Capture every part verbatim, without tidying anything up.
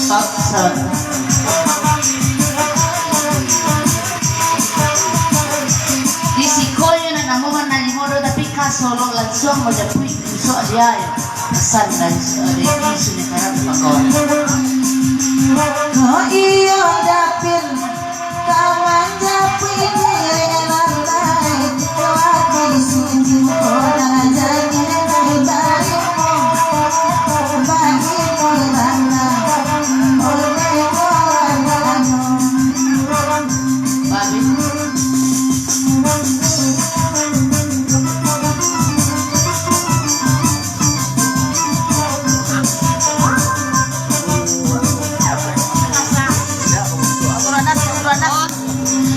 Di siko yo nak namo manarimo do, tapi ka Solok lansuang manjapuik. Isuak dia, yo. Pasan dari, dari Sungai Karat, kawan. Ko iyo dapin, ka manjapuik diri lalai, laki suci ko lah jadi nai tarimo, bagi ko lah oleh ko lah. Babi.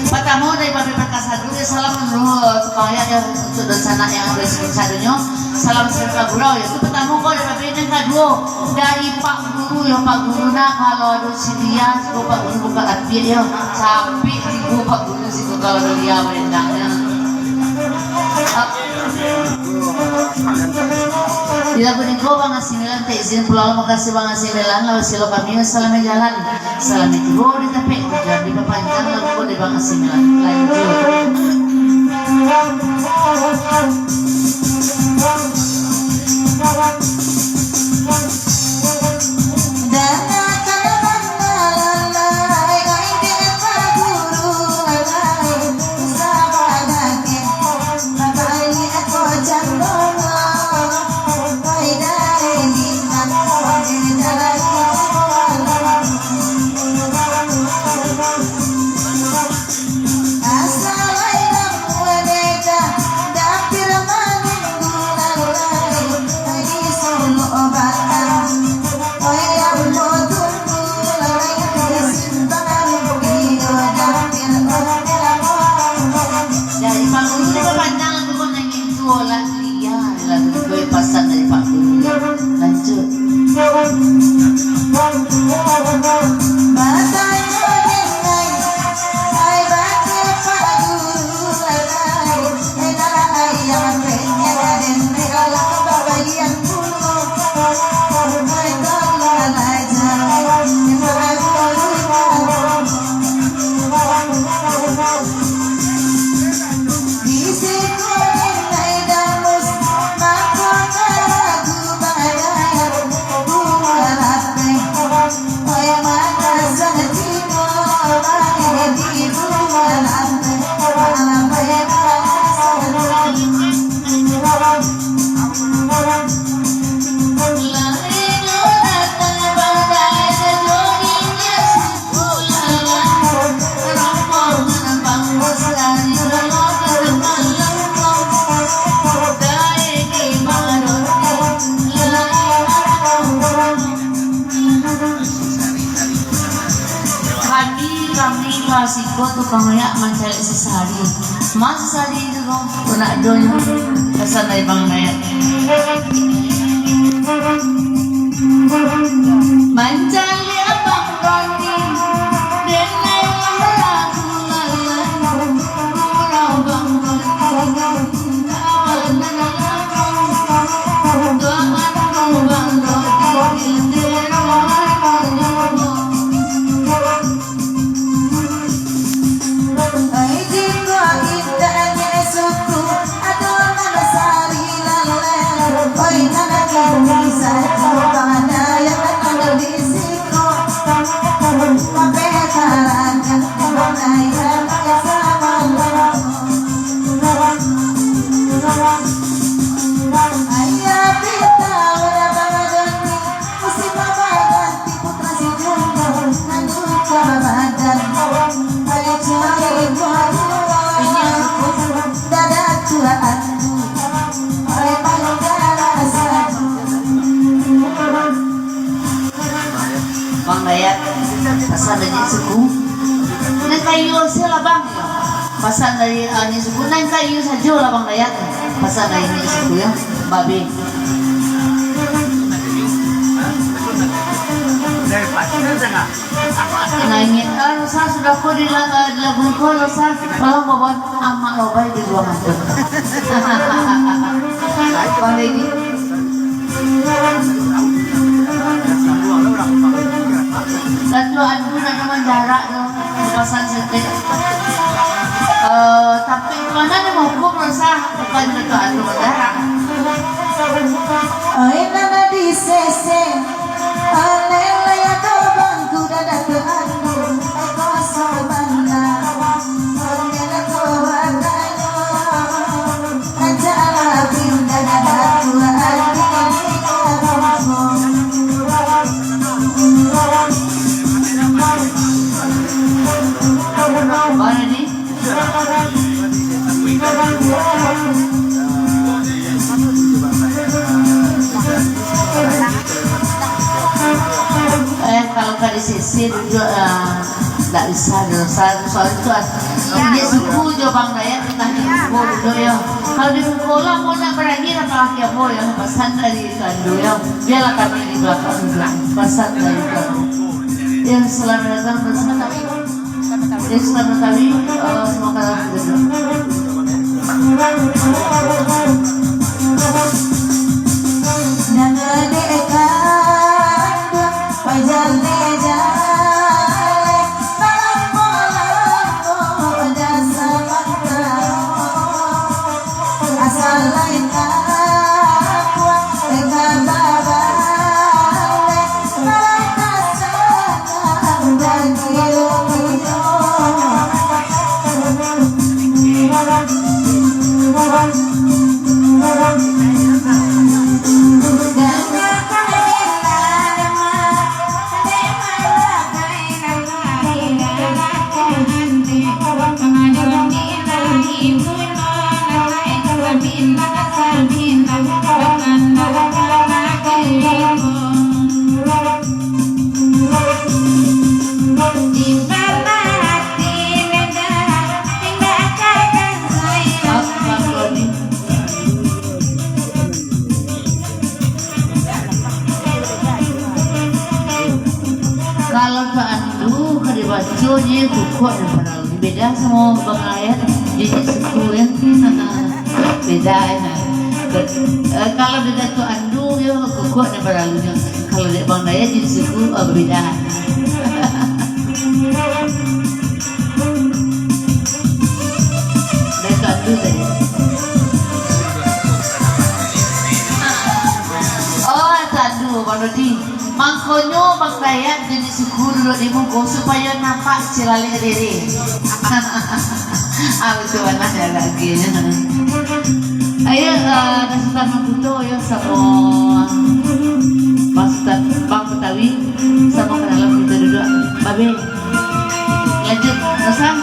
Patamo dari Babi Perkasa dulu, yo, salam dulu, eh, supaya yo, untuak dunsanak nan ado di sadonyo. Salam sejahtera gurau, yo. Tu patamo ko dari Babi, nan kaduo dari Pak Guru, yo, Pak Guru, nah, kalau ado si dia, siko Pak Guru buka apiak, yo. Capek tibo Pak Guru siko kalau ado dia barendang, yo. Ap-, Di lagu niko Bang Asimilan tak izin pulang, makasih Bang Asimilan, lalu silo kami, salam jalan, salam tibo di tapek, jadi papanjang lagu ko di Bang Asimilan. Lanjut. Dari pangulu tu pandang tu pun nangin tuo lah. Iya, lagu tu pasan dari Pak Guru. Lanjut. Batanyo denai, ai batua Pak Guru, ai, ai, ai, ai, yang pengen den alah babagian pulo. Ai, tolong aja, Pak Guru. Kami, kami ka siko tukang oyak mancaliak si Sari. Mas Sari tu, kau nak donyo. Pasan dari Bang Nayat. Mancaliak Bang Roni, denai lagu lalang, pulau Bang Roni. Bang Dayat, pasan dari suku. Nan kayu se lah, Bang. Pasan dari, ah, ni suku, nan kayu sajo lah, Bang Dayat. Pasan dari ni suku, yo. Babi. Nangin, ah, Rosa, sudah ko di la-, ah, di lagu ko, Rosa. Tolong bawa Amak Robai di ruangan tu. Bang Dedi. Datuak Andu nak manjarak tu, pasan saketek. Eh, tapi mano ni hukum rasa bukan Datuak Andu manjarak. Oi, nan di sese, alelai ado bangku dadah tu Andu, eko sabana, oi, eko batanyo. Eh, kalau ka di sisi duduak, ah, ndak bisa doh. Sa-, soalnyo tu, ah, inyo suku jo Bang Dayat tangah di muko duduak yo. Kalau di muko lah, mau ndak barani lah, kalau apo yo, pasan dari Tuan Andu yo. Bialah kami di balakang, pasan dari Tuan Andu. Yo, salamaik datang, pasan dari Islam Betawi, eh, semoga Kalau Tuan Andu ka dibaco je kukuak nan paralu. Beda samo Bang Dayat, jijik suku kan. Beda, eh. Eh, kalau dek Tuan Andu yo kukuak nan paralu nyo. Kalau dek Bang Dayat jijik suku, oh, beda. Dek Tuan Andu tadi. Oh, Tuan Andu, Bang Dodi. Mangkonyo Bang Dayat jadi suku duduak di muko supayo nampak cilalek diri. Ah, betul bana yo lagi. Ayo, eh, Sutan Mangkuto yo samo Bang Sutan, Bang Betawi, samo ka dalam kito duduak. Babe. Lanjut, Hasan.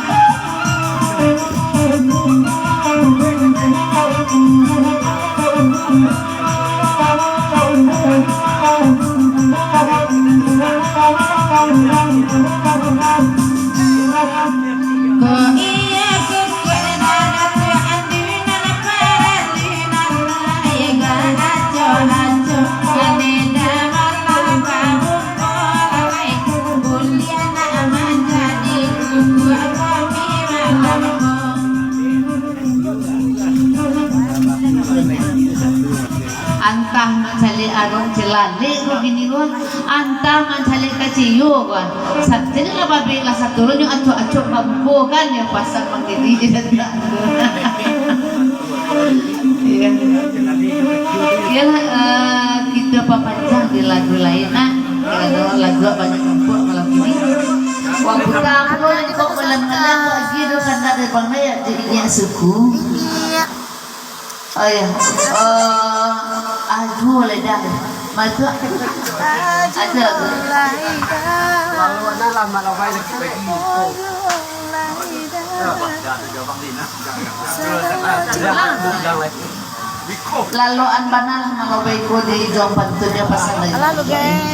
Antah mancaliak arok cilalek ko kini ko, antah mancaliak kaciyo ko. Satini lah babik lah satulun nyo acok-acok bamuko kan, yo pasan mangkini je dah. Iya. Iyolah, eh, kito papanjang di lagu lain, nah. Karano lagu banyak kelompok malam ini. Wah, buta aku ni kok malam-malam kok lagi tu, karano dari Bang Dayat jadi nyak suku. Oh, iya. Eh, aduh, ledah. Madu. Ada. Lalu ada lah malam lain lagi. Laloan bana lah malobai ko di Jong Pantun, yo pasan lai. Lalu, guys.